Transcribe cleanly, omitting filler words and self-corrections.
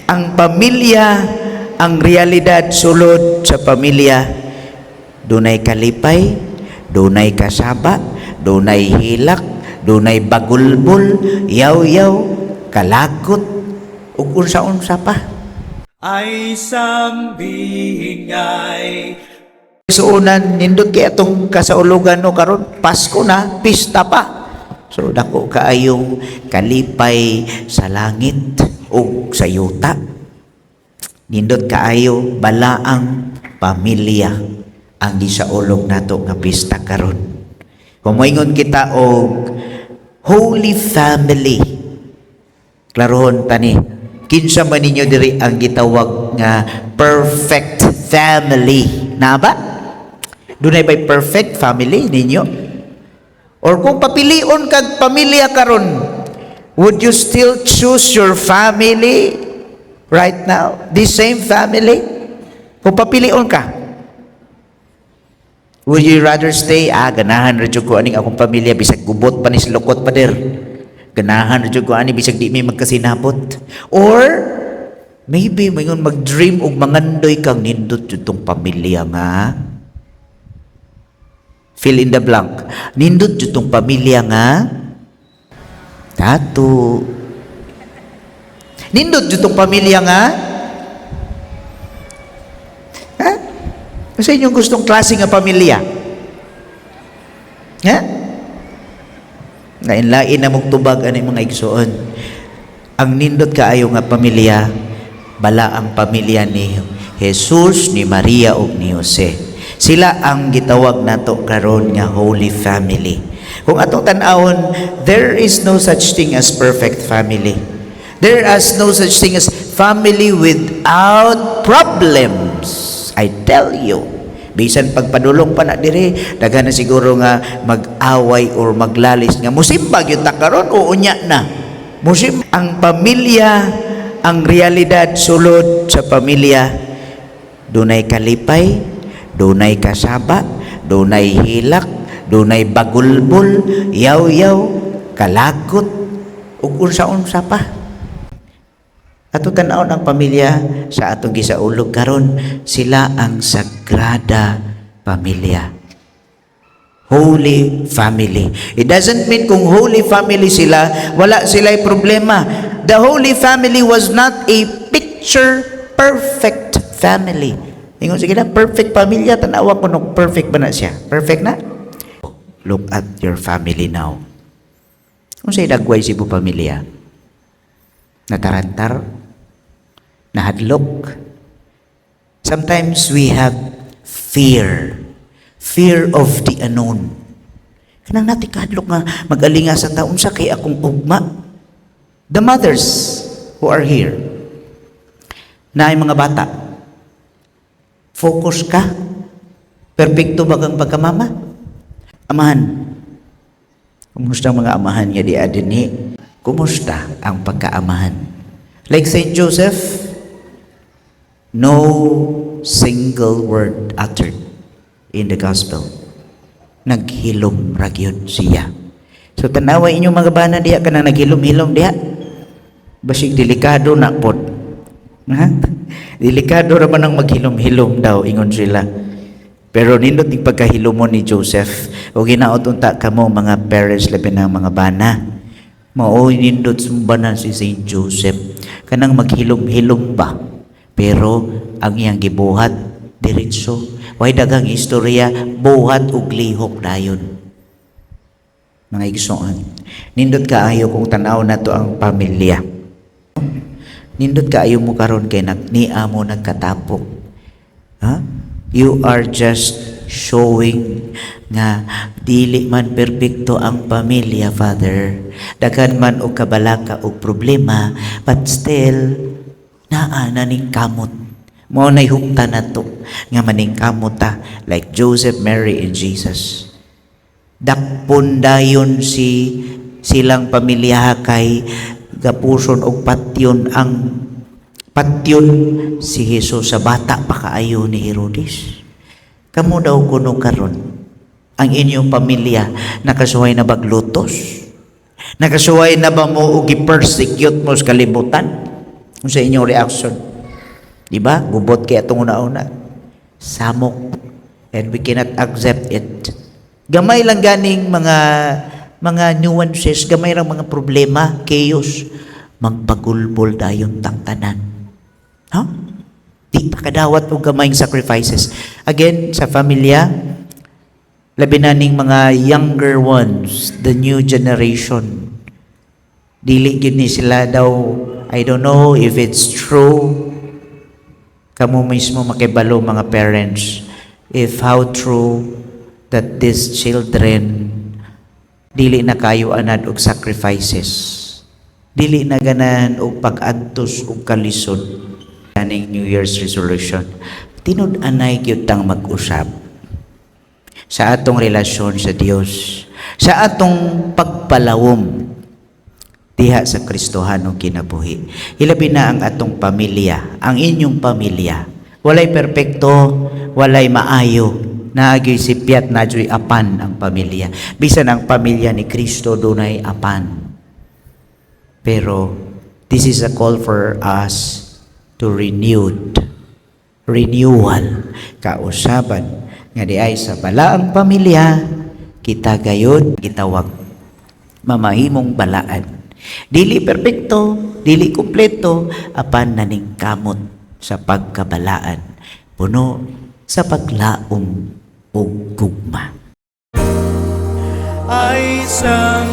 Ang pamilya, ang realidad sulod sa pamilya, dunay kalipay, dunay kasaba, dunay hilak, dunay bagulbol, yaw-yaw, kalagot, ug unsa-unsa pa. Ay sambingay. Suunan, nindot kay atong kasaulugan, no, karon Pasko na, pista pa. So dako kaayong kalipay sa langit ug sa yuta. Nindot kaayo balaang pamilya ang gisaulog nato nga pista karon. Kung moingon kita og Holy Family, klarohon tani, kinsa man ninyo diri ang gitawag nga perfect family na ba? Dunay bay perfect family ninyo? Or kung papilion kag pamilya karon, would you still choose your family right now, the same family? Kung papilion ka, would you rather stay, "Ah, ganahan ra jud ko aning akong pamilya bisag gubot pa ni sa lukot pader. Ganahan ra jud ko ani bisag di mi magkasinabot"? Or maybe moingon, mag-dream og mangandoy kang, "Nindot jud tong pamilya nga," fill in the blank. "Nindot jud tong pamilya nga tato. Nindot jud tong pamilya nga." Ha? Sa inyong gustong klase nga pamilya? Ha? Lain-lain na mugtubag ani, mga igsoon. Ang nindot kaayo nga pamilya, bala ang pamilya ni Jesus, ni Maria ug ni Jose. Sila ang gitawag nato karon nga Holy Family. Kung atong tan-awon, there is no such thing as perfect family. There is no such thing as family without problems. I tell you. Bisan pagpadulong pa na dire, daghan na siguro nga mag-away or maglalis nga musimba gyud ta karon o unya na. Musim ang pamilya, ang realidad sulod sa pamilya, dunay kalipay, dunay kasaba, dunay hilak, dunay bagulbol, yaw-yaw, kalagot, ug unsa-unsa pa. Ato tan-awon ang pamilya sa atong gisaulog karon, sila ang Sagrada Pamilya. Holy Family. It doesn't mean kung Holy Family sila, wala sila'y problema. The Holy Family was not a picture perfect family. Ingon sige na, perfect pamilya, tanawa ko nung perfect ba na siya? Perfect na? Look at your family now. Unsay dagway sa imong pamilya? Natarantar? Nahadlok? Sometimes we have fear. Fear of the unknown. Kanang natin kahadlok nga mag-alingasan ta, unsa kay akong ugma? The mothers who are here, na ay mga bata, focus ka? Perpekto ba kang pagkamama? Amahan, kumusta ang mga amahan nga di adini? Kumusta ang pagkaamahan? Like Saint Joseph, no single word uttered in the gospel. Naghilom ra gyud siya. So tanawa inyong mga bana diha, kanang naghilom-hilom diha. Basig delikado na pod. Ha? Delikado ra man ang maghilom-hilom daw, ingon sila. Pero nindot ning pagkahilomon ni Joseph. O ginaot unta kamo mga parents, labi na ang mga bana. Maoy nindot sumbanan si Saint Joseph. Kanang maghilom-hilom ba? Pero ang iyang gibuhat, diretso. Way daghang istorya, buhat ug lihok dayon. Mga igsoon, nindot kaayo kung tanaw nato ang pamilya. Nindot kaayo mo karon kay nag ni amo nagkatapok. Ha? You are just showing nga dili man perpekto ang pamilya, Father. Daghan man og kabalaka og problema, but still naa na ning kamot. Mao nay hupta nato nga maning kamot ta like Joseph, Mary and Jesus. Dakpon dayon si silang pamilya kay gapuson og patyon ang patyon si Jesus sa bata pa kaayo ni Herodes. Kamo daw kuno karon, ang inyong pamilya nakasuway na baglutos? Nakasuway na ba mo og gi-persecute mo sa kalibutan? Unsa inyong reaction? Di ba? Gubot kay atong una-una. Samok. And we cannot accept it. Gamay lang ganing mga nuances, gamay lang mga problema, chaos. Magpagulbol dayon tang tanan. Ha? Di pa kadawat og gamayng sacrifices. Again, sa pamilya, labi na ning mga younger ones, the new generation. Dili gyud ni sila daw, I don't know if it's true. Kamo mismo makibalo, mga parents, if how true that these children dili na kayo anad og sacrifices. Dili na ganahan og pag-antos og kalisod. Kaning New Year's resolution. Tinud-anay gyud tang mag-usab sa atong relasyon sa Dios, sa atong pagpalawom diha sa Kristohanong kinabuhi. Hilabi na ang atong pamilya, ang inyong pamilya. Walay perpekto, walay maayo. Naa gyoy sipyat, naa gyoy apan ang pamilya. Bisan ang pamilya ni Kristo, dunay apan. Pero this is a call for us to renewal, kausaban nga diay sa balaang pamilya kita gayud gitawag mamahimong balaan. Dili perpekto, dili kumpleto, apan naningkamot sa pagkabalaan, puno sa paglaom ug gugma. Ay sang